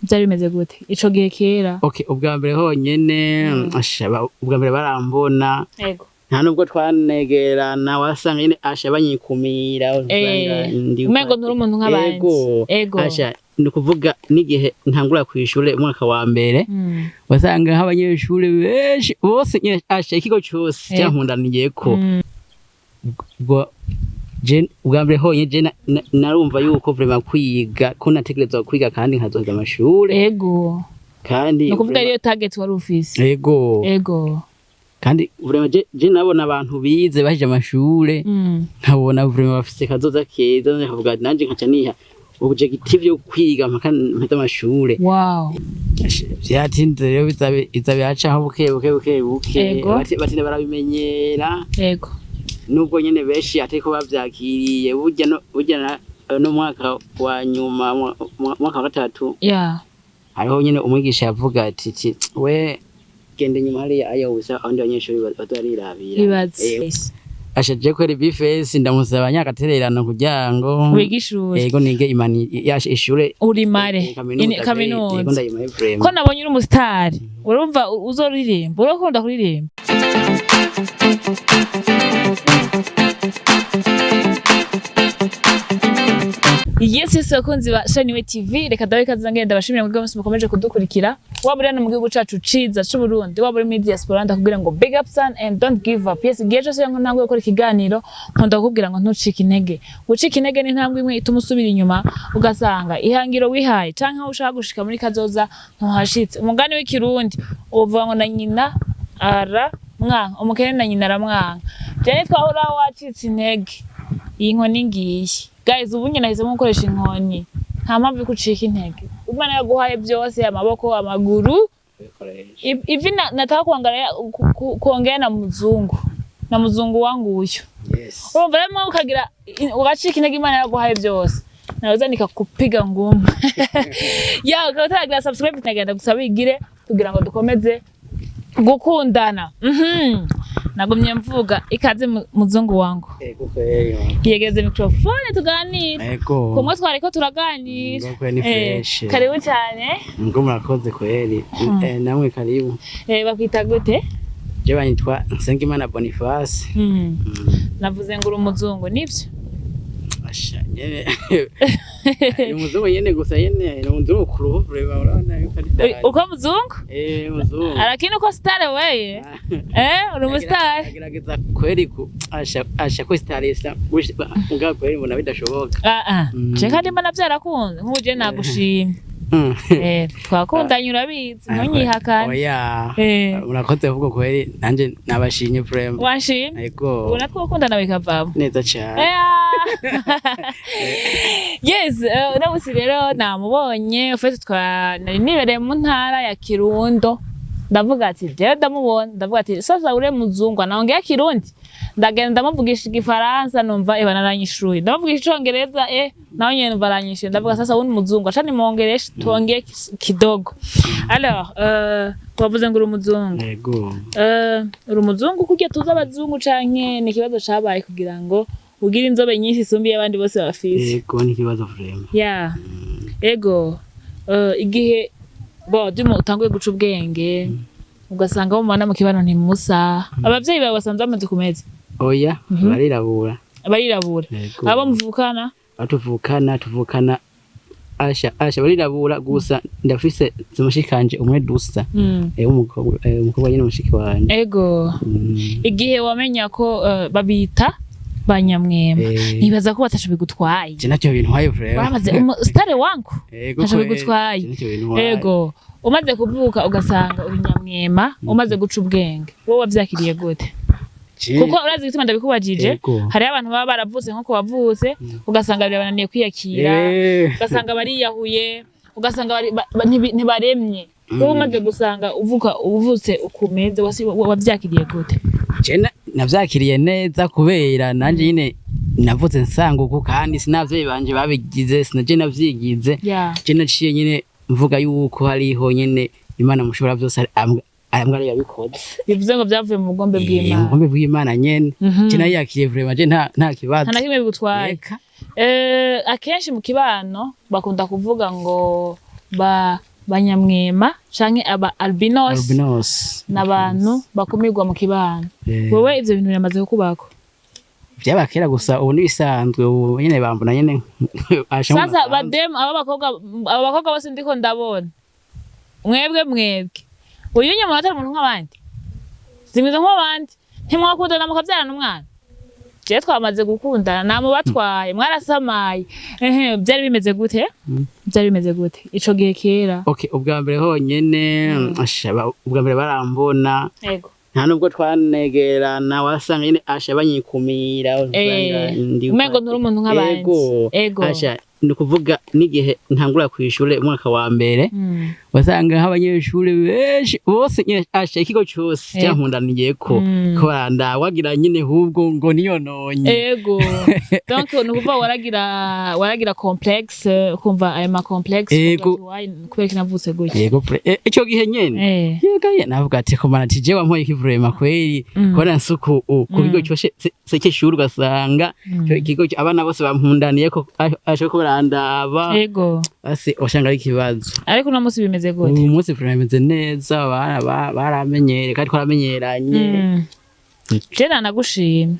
Byari bimeze gute ico gihe kera? Okay, ubwa mbere honyene, asha, ubwa mbere barambona, Ego. nta nubwo twanegerana, wasanga nyene, asha, banyikumira, usanga Umengo nturi umuntu nk'abandi. Ego. Asha, ni ukuvuga n'igihe ntangura kw'ishure umwaka wa mbere, wasanga nk'abanyeshuri benshi bose nyene, asha, ikigo cose cyankundaniyeko. Ubwo je ubwa mbere honyene je narumva yuko vraiment kwiga ko nategerezwa kwiga kandi nkazoheza amashure. Kandi Ni ukuvuga ariyo target wari ufise? Ego. Kandi vraiment je nabona abantu bize bahejeje amashure, nkabona vraiment bafise kazoza keza, nkavuga nanje nkaca niha objective yo kwiga mpaka mpeze amashure. Vyatinze rero, biza biracaho buke buke buke buke. Batinda barabimenyera. Nubwo nyene benshi atariko bavyakiriye, burya no burya no mwaka wa nyuma, mwaka wa gatatu, hariho nyene umwigisha yavuga ati: "We genda inyuma hariya ayo ubusa, abandi banyeshuri bazarirabira." Ibaze. Asha, je kweri B-Face ndamusaba nyagatererano kugira ngo Wiga ishure. Ego, nige imani yashe ishure. Urimare. Kaminuza. Kaminuza. Ego, ndayimare vraiment. Ko nabonye uri umusitari, urumva uzoririmba, urakunda kuririmba? Yes, bakunzi ba Shaniwe TV, reka dawe ikaze, ngenda ndabashimira mwebwe mwese mukomeje kudukurikira, waba uri hano mu gihugu cacu ciza c'u Burundi, waba uri muri diaspora, ndakubwira ngo big up son and don't give up. Yes, igihe cose ngo ntanguye gukora ikiganiro nkunda kukubwira ngo ntucike intege. Gucika intege ni intambwe imwe ituma usubira inyuma, ugasanga ihangiro wihaye canke aho ushaka gushika muri kazoza ntuhashitse. Umugani w'ikirundi uvuga ngo na nyina aramwanka, umukene na nyina aramwanka. Vyane twahora wacitse intege, iyi nkoni ngiyi, guys. Ubu nyine nahisemo gukoresha inkoni, nta mpamvu yo gucika intege. Imana yaguhaye byose, amaboko, amaguru. Hivi nataka kuangalia kuongea na mzungu, na mzungu wangu huyu. Urumva rero ukagira ugacika intege, Imana yaguhaye byose, naweza nikakupiga ngumi ya ukaba utaragira subscribe. Nagenda gusaba wigire kugira ngo dukomeze gukundana. Nagumye mvuga ikaze muzungu wangu. Ego kweli. Yegeze mikrofone tuganire. Ego. Kumwe twariko turaganira. Ego kweli, ni fresh. Karibu cyane. Ngo murakoze kweli. Namwe karibu. Bakwita gute? Je banyitwa Nsengimana Boniface. Navuze ngo uri umuzungu, nivyo? Asha, nyene ni umuzungu nyene, gusa nyene ni umuzungu ku ruhu vraiment, urabona yuko ari dani. Uko muzungu? Eh, muzungu. Lakini uko star weye, uri umustar. Agerageza kweli ku asha kwisitarisha nga kweli mbona bidashoboka. Ah ah. Je kandi mbona byarakunze, nk'ubu je nagushimye. Twakundanye, urabizi, ntunyihakane. Oya. Murakoze ahubwo kweli, nanje nabashimye vraiment. Wanshimye? Ego. Ubona twakundana bikavamo. Neza cyane. Yes, uno musi rero namubonye ufite twa nari nibereye mu ntara ya Kirundo, ndavuga ati jewe ndamubona, ndavuga ati sasa ure muzungu anaongea Kirundi, ndagenda ndamuvugisha Igifaransa, numva eba naranyishuye, ndamuvugisha Icongereza, nawe nyene numva aranyishuye, ndavuga sasa uyu ni muzungu, acha nimwongereshe tuongee kidogo. Alors, wavuze ngo uri umuzungu? Ego. Uri umuzungu kurya tuzi abazungu, canke ni ikibazo cabaye kugira ngo ugire inzobe nyinshi isumbiye abandi bose bafise? Ego, ni ikibazo vraiment. Ya, ego. Igihe bo dimo utanguye guca ubwenge, ugasanga abo mubana mu kibano ntimusa, abavyeyi bawe basanzwe bamaze kumeza? Oya, barirabura. Barirabura? Ego. Abo muvukana? Batuvukana, tuvukana, asha barirabura, gusa ndafise zumushikanje umwe dusa. Umukobwa, umukobwa nyene mushiki wanje. Ego. Igihe wamenya ko babita banyamwema, nibaza ko bataco bigutwaye? Je nacyo bintwaye vraiment. Bamaze stare wangu. Ego. Ntaco Kweli, bigutwaye. je nacyo bintwaye. Ego, umaze kuvuka ugasanga uri nyamwema, umaze guca ubwenge, wowe wavyakiriye gute? Kuko urazi igituma ndabikubajije? Ego. Hariho abantu baba baravutse nkuko wavutse, ugasanga birabananiye kwiyakira, ugasanga bariyahuye, ugasanga ntibaremye. Wowe umaze gusanga uvuka uvutse ukumeze, wavyakiriye gute? Je navyakiriye neza, kubera nanje nyine navutse nsanga uku, kandi sinavyeyi banje babigize, sinaje navyigize. Je naciye nyine mvuga yuko hariho nyine Imana mushobora byose, ambwa ariyo yabikoze. Bivuze ngo byavuye mu bugombe bw'Imana. Ubugombe bw'Imana nyene. Je nayakiriye vraiment, je nta kibazo. Nta na kimwe bigutwaye? Reka. Akenshi mu kibano bakunda kuvuga ngo ba banyamwema canke aba albinos, Albinos. N'abantu bakumirwa mu kibano. Wewe ivyo bintu biramaze kukubako? Byaba kera gusa, ubu nibisanzwe, ubu nyene bambona nyene asha mu Sasa masanzu. Bademu aba bakobwa, aba bakobwa bose ndiko ndabona, mwebwe mwebwe uyu nyuma atari umuntu nk'abandi, zimeze nk'abandi, ntimwakundana mukabyarana umwana? Jewe twamaze gukundana, namubatwaye, mwarasamaye. Ehe, byari bimeze gute? Byari bimeze gute ico gihe kera? Okay, ubwa mbere honyene, asha, ubwa mbere barambona, nta nubwo twanegerana, wasanga nyene asha banyikumira, usanga Umengo nturi umuntu nk'abandi. Ego. Asha, ni ukuvuga n'igihe ntangura kw'ishure umwaka wa mbere, wasanga nk'abanyeshuri benshi bose nyene, asha, ikigo cose cyankundaniyeko, ko barandaba wagira nyene hubwo ngo niyononye. Ego, donc ni ukuvuga waragira complexe, ukumva ayo ma complexe? Ego. Kubera ko navutse gutya? Yego, ico gihe nyene, yego ye, navuga ati komana ati jewe wampoye iki vraiment kweri, kubona nsuku ku kigo cyose se cy'ishuri, ugasanga ico ikigo abana bose bampundaniye ko asha ko barandaba. Basi wasanga ari ikibazo. Ariko uno munsi bimeze gute? Uyu munsi vraiment bimeze neza, baramenyere kandi twaramenyeranye. Je nanagushimye.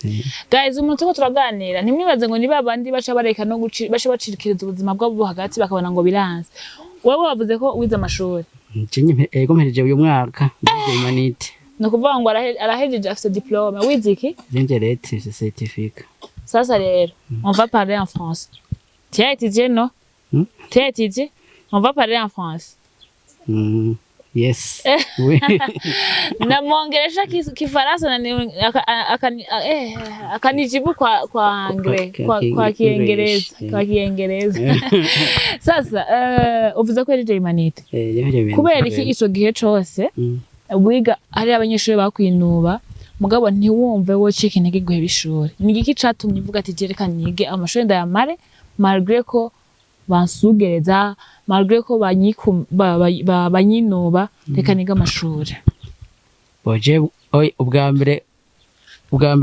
Guys, umuntu turiko turaganira, ntimwibaze ngo ni babandi baca bareka no baca bacikiriza ubuzima bwabo bwo hagati, bakabona ngo biranze. Wewe wavuze ko wize amashuri? Je nyine, ego, mpejeje uyu mwaka, ndize humanités. Ni ukuvuga ngo arahejeje, afise diplôme. Wize iki? J'ai lettres, certificat. Sasa rero on va parler en français. Tu as étudié, non? Hmm? Tu as étudié, on va parler en français. Yes. Oui. Namwongelesha Kifaransa na akanijibu kwa anglais, kwa Kiingereza, kwa Kiingereza. Sasa uvuze ko yahejeje humanités. Eh, yahejeje. Kubera iki ico gihe cose wiga hari abanyeshuri bakwinuba, mugabo ntiwumve wocika intege guheba ishuri? Ni igiki catumye uvuga ati je reka nige amashuri ndayamare, malgré ko bansugereza, malgré ko banyinuba, reka nige amashuri? Boje oy, ubwa mbere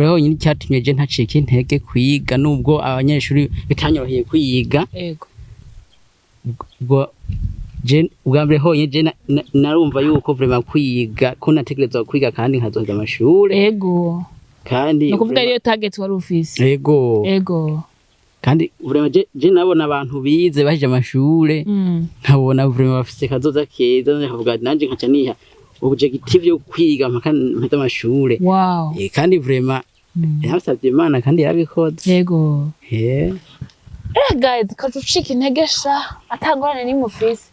honyine icyatumye je ntacika intege kwiga, nubwo abanyeshuri bitanyoroheye kwiga, ubwo je ubwa mbere honyine je narumva yuko vraiment kwiga ko nategerezwa kwiga kandi nkazoheza amashure. Kandi Ni ukuvuga ariyo target wari ufise? Ego. Kandi vraiment je nabona abantu bize bahejeje amashure, nkabona vraiment bafise kazoza keza, nkavuga ati nanje nkaca niha objectif yo kwiga mpaka mpeze amashure. Kandi vraiment yarasavye Imana kandi yarabikoze. Guys, kaca ucika intege sha, atangorane nimwe ufise.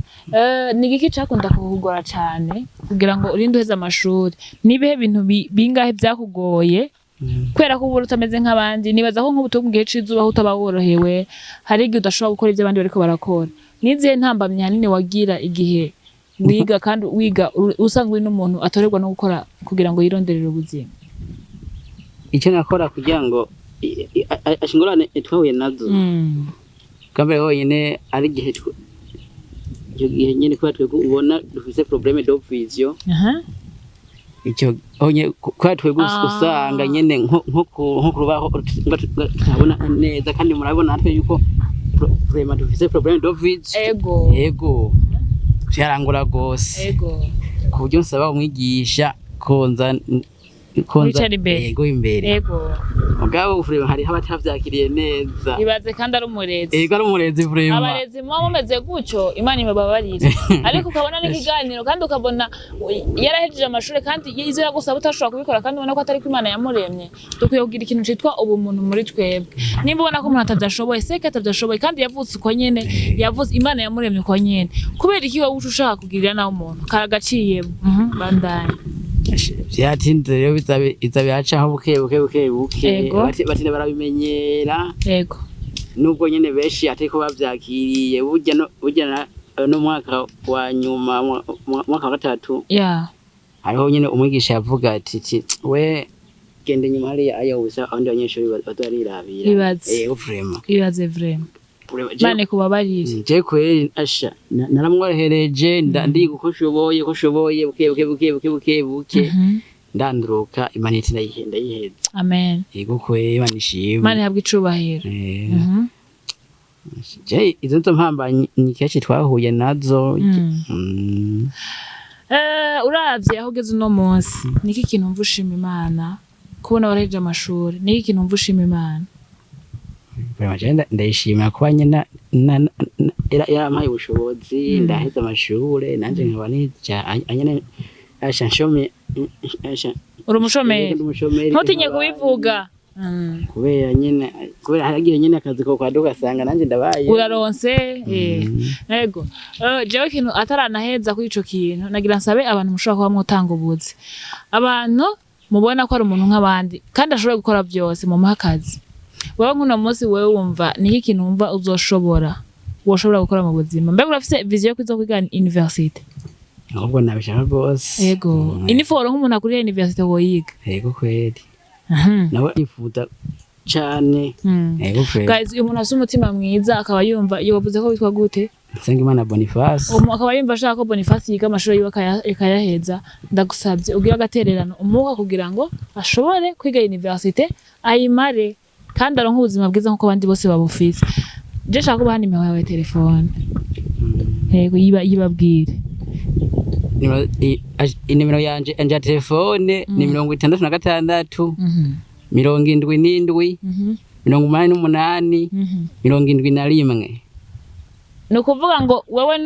Ni igiki cakunda kukugora cane kugira ngo urinde uheze amashuri? Nibihe bintu bingahe vyakugoye kubera ko uba utameze nk'abandi? Nibaza ko nk'ubu turi mu gihe c'izuba, aho utaba worohewe, hari igihe udashobora gukora ivyo abandi bariko barakora. Nizihe ntambamyi hanini wagira igihe wiga, kandi wiga usanzwe uri n'umuntu atorerwa no gukora kugira ngo yironderere ubuzima? Icyo nakora kugira ngo ingorane twahuye nazo, bwa mbere honyine ari igihe icyo gihe nyine kubera twebwe ubona dufise problème de vision, icyo honye kubera twebwe usanga nyene nko ku rubaho tutabona neza, kandi murabona natwe yuko vraiment dufise problème de vision. Yego, vyarangora gose, ku buryo nsaba umwigisha konza Wicara imbere. Yego, imbere. Mugabo vraiment hariho abatavyakiriye neza. Ibaze kandi ari umurezi. Yego, ari umurezi vraiment. Abarezi muba mumeze gutyo, Imana ibababarire, ariko ukabona n'ikiganiro kandi ukabona yarahejeje amashuri, kandi ivyo yagusaba utashobora kubikora, kandi ubona ko atari ko Imana yamuremye. Dukwiye kugira ikintu citwa ubumuntu muri twebwe. Nimba ubona ko umuntu atavyashoboye, seke atavyashoboye, kandi yavutse uko nyene, yavutse Imana yamuremye uko nyene. Kubera iki wowe uca ushaka kugirira nawe umuntu karagaciyemo? Bandanye. Vyatinze rero, biza biracaho buke buke buke buke. Batinda barabimenyera, nubwo nyene benshi atariko bavyakiriye. Burya no burya no mwaka wa nyuma, mwaka wa gatatu, hariho nyene umwigisha yavuga ati we genda inyuma hariya ayo ubusa, abandi banyeshuri bazarirabira. Ibaze. Yego, vraiment. Ibaze vraiment. Vraiment, Imana ikubabarire. Je kweri asha naramworohereje, ndiga uko nshoboye, buke buke buke buke buke buke, ndanduruka humanités ndayiheza. Amen. Yego kweri, Imana ishimwe. Imana ihabwe icubahiro. Je izo nizo mpambanyi kenshi twahuye nazo. Uravye aho ugeze uno munsi, niki kintu wumva ushima Imana kubona warahejeje amashuri? Niki kintu wumva ushima Imana? Vraiment, je ndayishimira kuba nyene yarampaye ubushobozi, ndaheza amashure, nanje nkaba nija anyene asha nshome asha. Uri umushomeri? Ndi umushomeri. Ntutinye nk'abandi. kubivuga. Kubera nyene, kubera haragiye nyene akazi ko kwaduka ugasanga nanje ndabaye. Uraronse. Ego. Jewe ikintu ataranaheza kuri ico kintu, nagira nsabe abantu mushobora kuba mwotanga ubuzi, abantu mubona ko ari umuntu nk'abandi kandi ashoboye gukora byose, mumuhe akazi. Wewe nk'uno munsi, wewe wumva niki kintu wumva uzoshobora, woshobora gukora mu buzima? Mbega urafise vision yo kuza kwiga université? Ahubwo nabishaka rwose. Ego. Iniforo nk'umuntu akuriye université woyiga? Yego kweri, nawe nifuza cane. Yego kweri. Guys, uyu muntu afise umutima mwiza, akaba yumva, iyo wavuze ko witwa gute? Nsengimana Boniface. Akaba yumva ashaka ko Boniface yiga amashuri yiwe akayaheza, ndagusabye ugire agatererano umuha kugira ngo ashobore kwiga université ayimare kandi aronke ubuzima bwiza nkuko abandi bose babufise. Je nshaka kubaha nimero yawe ya telefone. Yego, yibabwire. Inimero yanje ya telefone ni 66, 77, 88, 71. Ni ukuvuga ngo wewe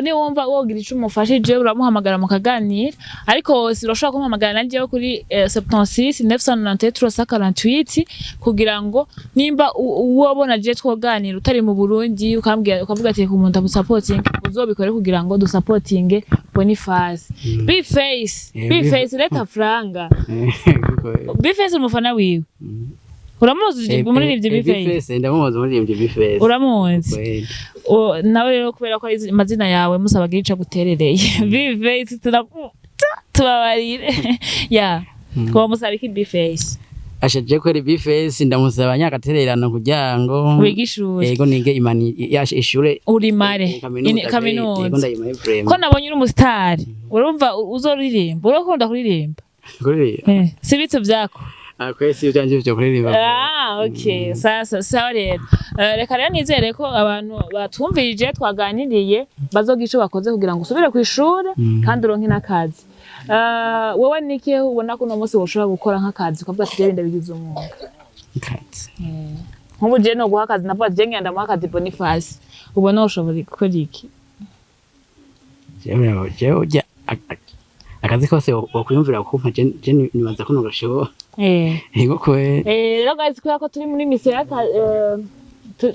niwumva wogira ico umufashije, uramuhamagara mukaganira, ariko si urashobora kumuhamagara nanjewe kuri 76 993 348, kugira ngo nimba uwobona je twoganira utari mu Burundi, ukambwira, ukavuga ati ku muntu amusapotinge, uzobikore kugira ngo dusapotinge Boniface. B Face. B Face, leta franga. B Face, umufana wiwe uramuzi, umuririmbyi B Face? B-Face, ndamuzi, umuririmbyi B-Face. Uramuzi? Kweli. Nawe rero kubera ko ari amazina yawe, musaba agira ico aguterereye. B-Face, tubabarire ya ko musaba iki B Face? Asha, je kweri B-Face ndamusaba nyagatererano kugira ngo wiga ishuri. Yego, nige imani yashe ishure. Urimare. Kaminuza. Kaminuza. Yego, ndayimare vraiment. Ko nabonye uri umusitari, urumva uzoririmba, urakunda kuririmba? Kuririmba? Si bitso vyako? Ah, kwesi ivyanje vyo kuririmba. Ah, okay. Sasa sawa rero. Reka rero nizere ko abantu batwumvirije twaganiriye bazogira ico bakoze kugira ngo usubire kw'ishure kandi uronke n'akazi. Wowe niki ubona ko uno munsi woshobora gukora nk'akazi ukavuga ati jewe ndabigize umwuga? Kazi. Nk'ubu jewe noguha akazi, navuga ati jewe ngenda ndamuha akazi Boniface. Ubona woshobora gukora iki? Jewe urya akazi kose wokwiyumvira kumpa, je nibaza ko nogashobora. Yego kweri. Rero guys, kubera ko turi muri misiyo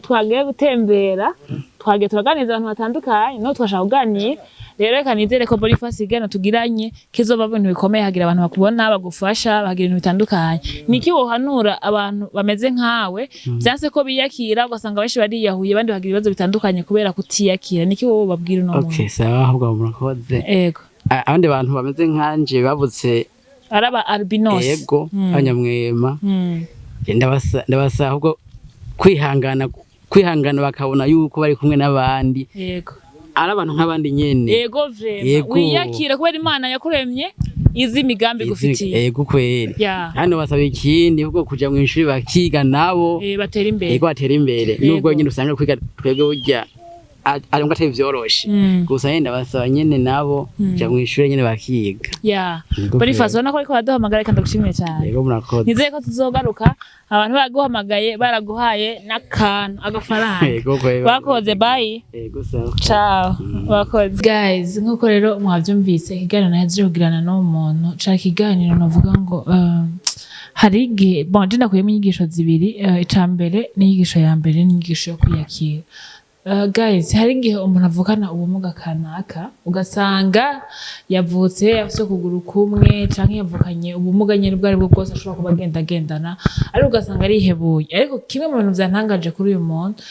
twagiye gutembera, twagiye turaganiriza abantu batandukanye, no twashaka kuganira rero, reka nizere ko Boniface igana tugiranye kizoba ibintu bikomeye, hagira abantu bakubona bagufasha, bagira ibintu bitandukanye. Niki wohanura abantu bameze nkawe vyanse ko biyakira, ugasanga benshi bariyahuye, abandi bagira ibibazo bitandukanye kubera kutiyakira? Niki wowe babwira uno muntu? Okay, sawa, ahubwo murakoze. Ego. Abandi bantu bameze nkanje babutse araba albinos. Ego, abanyamwema. Je ndabasa ahubwo kwihangana, kwihangana, bakabona yuko bari kumwe n'abandi, ari abantu nk'abandi nyene. Yego, vraiment. Yego. Wiyakire kubera Imana yakuremye izi imigambi igufitiye. Ego kweri. Hano basaba ikindi ahubwo kuja mu ishuri bakiga nabo. Batera imbere. Ego, batera imbere. Nubwo nyine usanga kwiga twebwe burya ari ngo atari vyoroshe, gusa nyene ndabasaba nyene nabo kuja mu ishuri nyene bakiga. Yego. Boniface, Kweri. ubona ko ariko baraduhamagara, reka ndagushimiye cyane. Yego, murakoze. Nizeye ko tuzogaruka abantu baraguhamagaye, baraguhaye n'akantu, agafaranga. Yego kweri. Bakoze, bye. Yego, sawa. Ciao. Wakoze. Guys, nkuko rero mwavyumvise, ikiganiro nahejeje kugirana n'uwo muntu cari ikiganiro novuga ngo hari igihe, bon, je ndakuyemo inyigisho zibiri. Ica mbere ni inyigisho ya mbere, ni inyigisho yo kwiyakira. Guys, hari igihe umuntu avukana ubumuga kanaka, ugasanga yavutse afise ukuguru kumwe canke yavukanye ubumuga nyene ubwo aribwo bwose ashobora kuba agenda agendana, ariko ugasanga arihebuye. Ariko kimwe mu bintu vyantangaje kuri uyu muntu,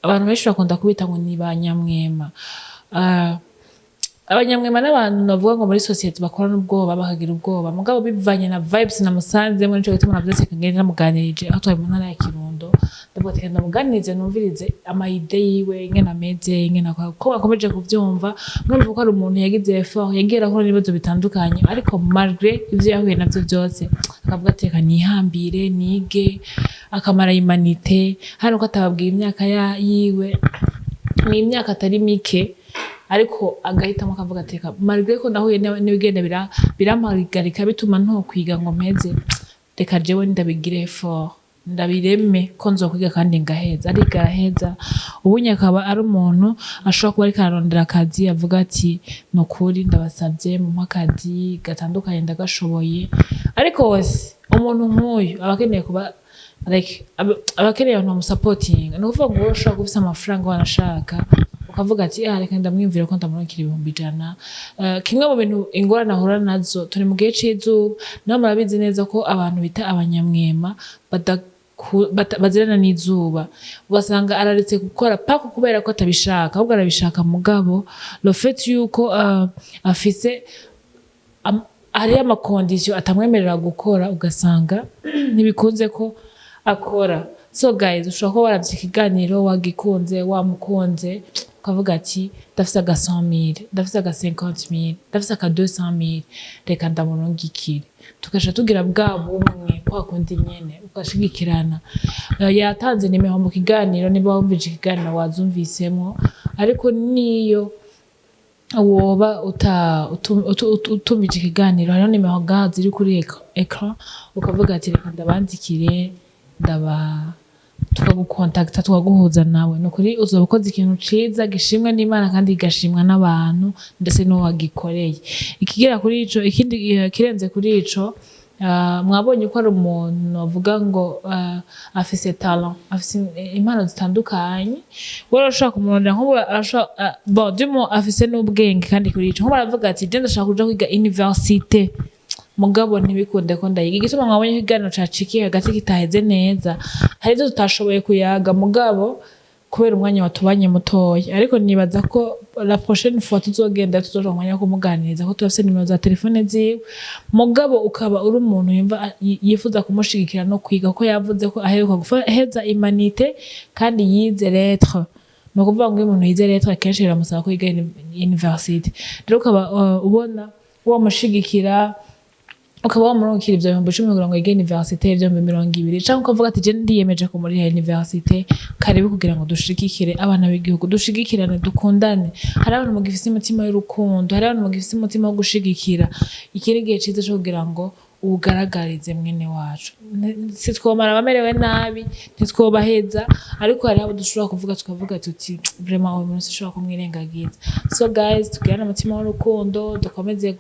abantu benshi bakunda kubita ngo ni ba nyamwema. Abanyamwema n'abantu navuga ngo muri sosiyete bakorana ubwoba, bakagira ubwoba, mugabo bivanye na vibes namusanzemo, nico gituma navuze ati ngende namuganirije aho twari mu ntara ya Kirundo. Rukundo. Ndavuga ati: "Ndamuganirize, numvirize ama idées yiwe, ingene ameze, ingene akora." Ko bakomeje kuvyumva, mwumva ko ari umuntu yagize effort, yagiye arakora n'ibibazo bitandukanye, ariko malgré ivyo yahuye navyo vyose, akavuga ati: "Reka nihambire nige." Akamara humanités hano, ko atababwiye imyaka yiwe, ni imyaka atari mike, ariko agahitamo akavuga ati: "Reka, malgré ko nahuye n'ibigenda birampagarika, bituma ntokwiga ngo mpeze, reka jewe ndabigire effort, ndabireme ko nzokwiga kandi ngaheza." Ariga, araheza. Ubunye akaba ari umuntu ashobora kuba ariko ararondera akazi, avuga ati: "Ni ukuri ndabasabye mumpe akazi gatandukanye, ndagashoboye." Ariko wese umuntu nk'uyu aba akeneye kuba like aba akeneye abantu bamusapotinga. Ni ukuvuga ngo wowe ushobora kuba ufise amafaranga, wanashaka ukavuga ati: "Ah, reka ndamwiyumvira ko ndamurungikira 100,000." Kimwe mu bintu ingorane ahura nazo, turi mu gihe c'izuba, nawe murabizi neza ko abantu bita abanyamwema bazirana n'izuba. Ugasanga araretse gukora pako kubera ko atabishaka, ahubwo arabishaka, mugabo le fait yuko afise hariyo ama conditions atamwemerera gukora, ugasanga ntibikunze ko akora. So guys, ushobora kuba waravye ikiganiro, wagikunze, wamukunze, ukavuga ati: "Ndafise aga 100,000, ndafise aga 50,000, ndafise aka 200,000, reka ndamurungikire." Tugaca tugira bwa bumwe kwa kundi nyene, ugashigikirana. Yatanze nimero mu kiganiro, niba wumvise ikiganiro wazumvisemwo, ariko niyo woba utumvise ikiganiro, hariho nimero ngaha ziri kuri écran, ukavuga ati: "Reka ndabandikire," ndaba tukagukontakta, tukaguhuza nawe. Ni ukuri uzoba ukoze ikintu ciza gishimwa n'Imana kandi kigashimwa n'abantu, ndetse n'uwo wagikoreye. Ikigera kuri ico, ikindi kirenze kuri ico, mwabonye ko ari umuntu bavuga ngo afise talent, afise impano zitandukanye. Wowe urashobora kumurondera nk'ubu, arashobora, bon, du moins afise n'ubwenge. Kandi kuri ico, nk'ubu aravuga ati: "Je ndashaka kuja kwiga université, mugabo ntibikunde ko ndayiga." Igituma mwabonye ko ikiganiro cacikiye hagati, kitaheze neza, hari ivyo tutashoboye kuyaga, mugabo kubera umwanya watubanye mutoya. Ariko nibaza ko la prochaine fois tuzogenda, tuzoronka umwanya wo kumuganiriza, ko turafise nimero za telefone ziwe. Mugabo ukaba uri umuntu yumva yifuza kumushigikira no kwiga, kuko yavuze ko aheruka guheza humanités kandi yize lettres. Ni ukuvuga ngo iyo umuntu yize lettres, akenshi biramusaba ko yiga université. Rero ukaba ubona womushigikira, ukaba wamurungikira ivyo 10,000 kugira ngo yige université, ivyo 20,000, canke ukavuga ati: "Je ndiyemeje kumuriha université, karibu," kugira ngo dushigikire abana b'igihugu, dushigikirane, dukundane. Hari abantu mugifise imitima y'urukundo, hari abantu mugifise umutima wo gushigikira. Iki ni igihe ciza co kugira ngo uwugaragarize mwene wacu. Sitwomara abamerewe nabi, ntitwobaheza, ariko hariho abo dushobora kuvuga, tukavuga tuti: "Vraiment uyu munsi ushobora kumwirengagiza." So guys, tugirane umutima w'urukundo, dukomeze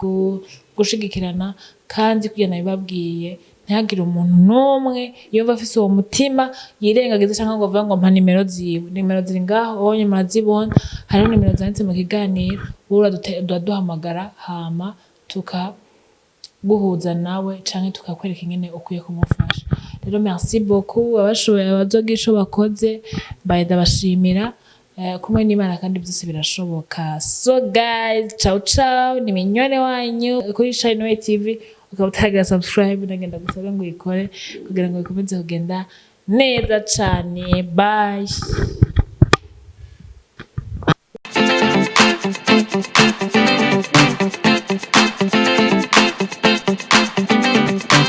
gushigikirana. Kandi kugira nabibabwiye, ntihagire umuntu n'umwe yumva afise uwo mutima yirengagiza cyangwa ngo avuge ngo: "Mpa nimero ziwe." Nimero ziri ngaho, ubonye murazibona, hariho nimero zanditse mu kiganiro. Wowe uraduhamagara, hama tuka guhuza nawe canke tukakwereka ingene ukwiye kumufasha. Rero merci beaucoup abashoboye, abazogira ico bakoze, baye ndabashimira. Kumwe n'Imana kandi byose birashoboka. So guys, ciao ciao, ni minyone wanyu kuri Shine Way TV. Ukaba utaragira subscribe, ndagenda gusabe ngo uyikore kugira ngo bikomeze kugenda neza cane. Bye.